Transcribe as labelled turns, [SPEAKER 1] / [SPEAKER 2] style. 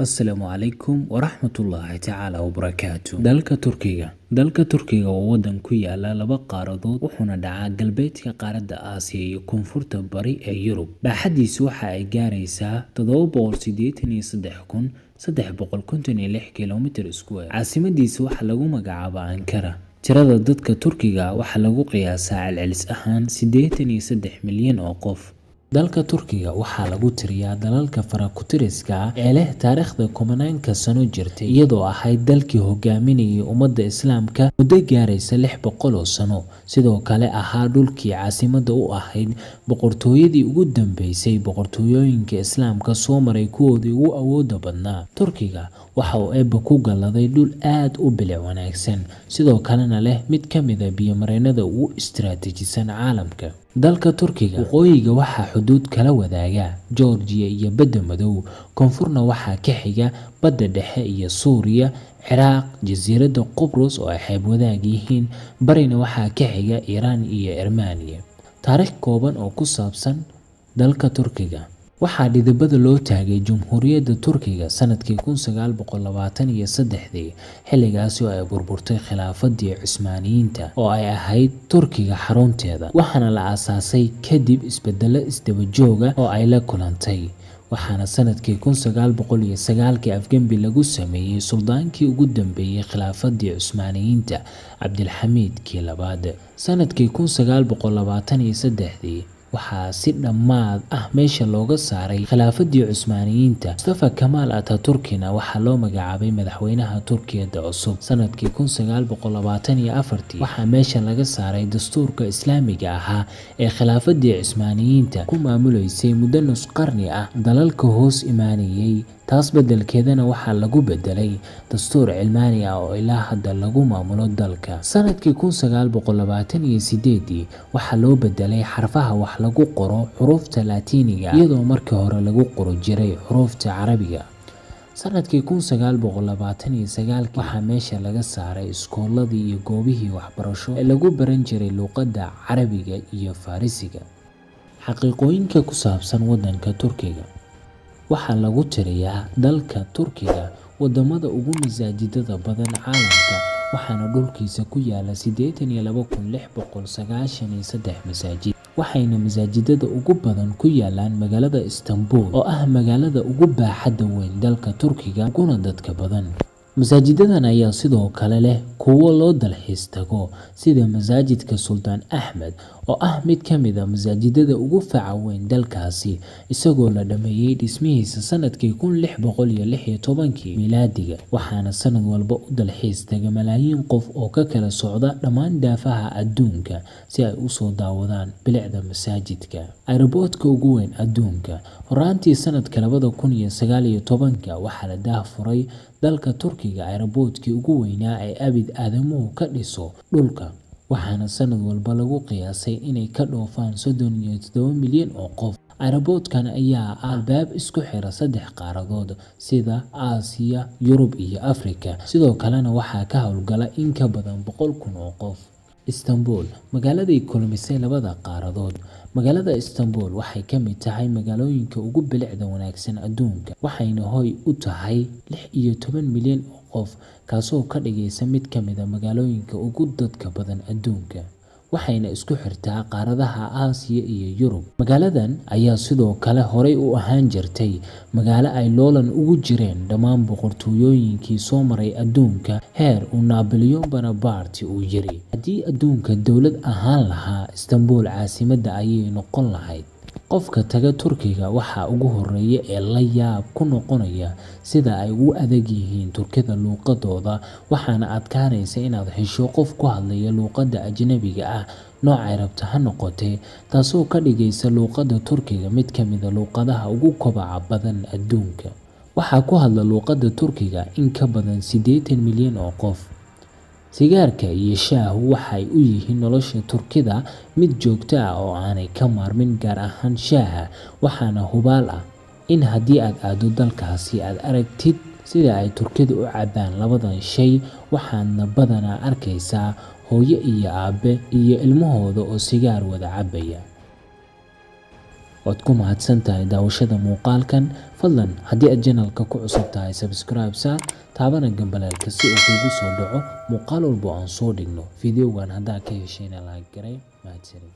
[SPEAKER 1] Asalaamu calaykum waraxmatullaahi tacaala wabarakaatu. Dalka Turkiga. Dalka Turkiga waa wadan ku yaala laba qaaradood, wuxuuna dhacaa galbeedka qaaradda Aasiya iyo koonfurta bari ee Yurub. Baaxaddiisu waxa ay gaaraysaa 783,356 kilomitir square. Caasimadiisa waxaa lagu magacaabaa Ankara. Tirada dadka Turkiga waxaa lagu qiyaasaa celcelis ahaan 83 milyan oo qof. Dalka Turkiga waxaa lagu tiriyaa dalalka fara-ku-tiriska ah ee leh taariikhda kumanaanka sano jirtay, iyadoo ahayd dalkii hogaaminayay ummadda Islaamka muddo gaaraysa 600 oo sano, sidoo kale ahaa dhulkii caasimadda u ahayd boqortooyadii ugu dambeysay boqortooyooyinka Islaamka soo maray kuwoodii ugu awoodda badnaa. Turkiga waxa uu Eebbe ku galladay dhul aad u bilic wanaagsan, sidoo kalena leh mid ka mid ah biyo-mareennada ugu istiraatiijisan caalamka. Dalka Turkiga waqooyiga waxaa xuduud kala wadaaga Georgia iyo Badda Madow, koonfurna waxaa ka xiga Badda Dhexe iyo Suuriya, Ciraaq, Jasiiradda Qubrus oo ay xeeb wadaag yihiin, barina waxaa ka xiga Iiraan iyo Armenia. Taariikh kooban oo ku saabsan dalka Turkiga. Waxaa dhidibada loo taagay Jamhuuriyadda Turkiga sanadkii 1923, xilligaasi oo ay burburtay khilaafadii Cusmaaniyiinta oo ay ahayd Turkiga xarunteeda, waxaana la aasaasay kadib isbeddello isdaba joog ah oo ay la kulantay. Waxaana sanadkii 1909 afgembi lagu sameeyay suldaankii ugu dambeeyay khilaafadii Cusmaaniyiinta, Cabdilxamiid kii labaad. Sanadkii 1923 waxaa si dhammaad ah meesha looga saaray khilaafadii Cusmaaniyiinta. Mustafa Kamaal Ataturkina waxaa loo magacaabay madaxweynaha Turkiyada cusub. Sanadkii 1924 waxaa meesha laga saaray dastuurka Islaamiga ahaa ee khilaafadii Cusmaaniyiinta ku maamuleysay muddo nus qarni ah dalalka hoos imaanayay, taas beddelkeedana waxaa lagu beddelay dastuur cilmaani ah oo ilaa hadda lagu maamulo dalka. Sanadkii 1928 waxaa loo beddelay xarfaha wax lagu qoro xuruufta Laatiiniga, iyadoo markii hore lagu qori jiray xuruufta Carabiga. Sanadkii 1929 waxaa meesha laga saaray iskooladii iyo goobihii waxbarasho ee lagu baran jiray luqadda Carabiga iyo Farisiga. Xaqiiqooyinka ku saabsan waddanka Turkiga. Waxaa lagu tiriyaa dalka Turkiga wadamada ugu masaajidada badan caalamka, waxaana dhulkiisa ku yaala 82,693 masaajid. Waxayna masaajidada ugu badan ku yaalaan magaalada Istanbul oo ah magaalada ugu baaxadda weyn dalka Turkiga uguna dadka badan. Masaajidadan ayaa sidoo kale leh kuwo loo dalxiis tago, sida Masaajidka Sultaan Axmed oo ah mid ka mid ah masaajidada ugu faca weyn dalkaasi, isagoo la dhammeeyay dhismihiisa sanadkii 1616 miilaadiga, waxaana sanad walba u dalxiis taga malaayiin qof oo ka kala socda dhammaan daafaha adduunka si ay u soo daawadaan bilicda masaajidka. Airport-ka ugu weyn adduunka. Horaantii sanadka 2019 waxaa la daahfuray dalka Turkiga airport-kii ugu weynaa ee abid aadamuhu ka dhiso dhulka, waxaana sanad walba lagu qiyaasay inay ka dhoofaan 37 milyan oo qof. Airport-kan ayaa ah albaab isku xira saddex qaaradood sida Aasiya, Yurub iyo Afrika, sidoo kalena waxaa ka howlgala in ka badan 100,000 oo qof. Istanbul, magaaladii kulmisay labada qaaradood. Magaalada Istanbul waxay ka mid tahay magaalooyinka ugu bilicda wanaagsan adduunka, waxayna hoy u tahay 16 milyan oo qof, kaasoo ka dhigaysa mid ka mid ah magaalooyinka ugu dadka badan adduunka. Waxayna isku xirtaa qaaradaha Aasiya iyo Yurub. Magaaladan ayaa sidoo kale horay u ahaan jirtay magaalo ay loolan ugu jireen dhammaan boqortooyooyinkii soo maray adduunka, heer uu Napoleon Bonaparte uu yiri: "Haddii adduunka dowlad ahaan lahaa, Istanbul caasimadda ayay noqon lahayd." Qofka taga Turkiga waxa ugu horreeya ee la yaab ku noqonaya sida ay ugu adag yihiin Turkida luqadooda, waxaana adkaanaysa inaad hesho qof ku hadlaya luqadda ajnabiga ah noocay rabto ha noqotee, taasoo ka dhigaysa luqadda Turkiga mid ka mid ah luqadaha ugu kobaca badan adduunka. Waxaa ku hadla luqadda Turkiga in ka badan 80 milyan oo qof. Sigaarka iyo shaahu waxay u yihiin nolosha Turkida mid joogto ah oo aanay ka maarmin, gaar ahaan shaaha, waxaana hubaal ah in haddii aad aado dalkaasi aad aragtid sida ay Turkidu u cabbaan labadan shay, waxaadna badanaa arkaysaa hooyo iyo aabe iyo ilmahooda oo sigaar wada cabaya. Waad ku mahadsan tahay daawashada muuqaalkan. Fadlan haddii aad channelka ku cusub tahay, subscribe saar, taabana gambaleelka si uu kuugu soo dhaco muuqaal walba oo aan soo dhigno. Videogan haddaa ka heshayna like garee. Mahadsanid.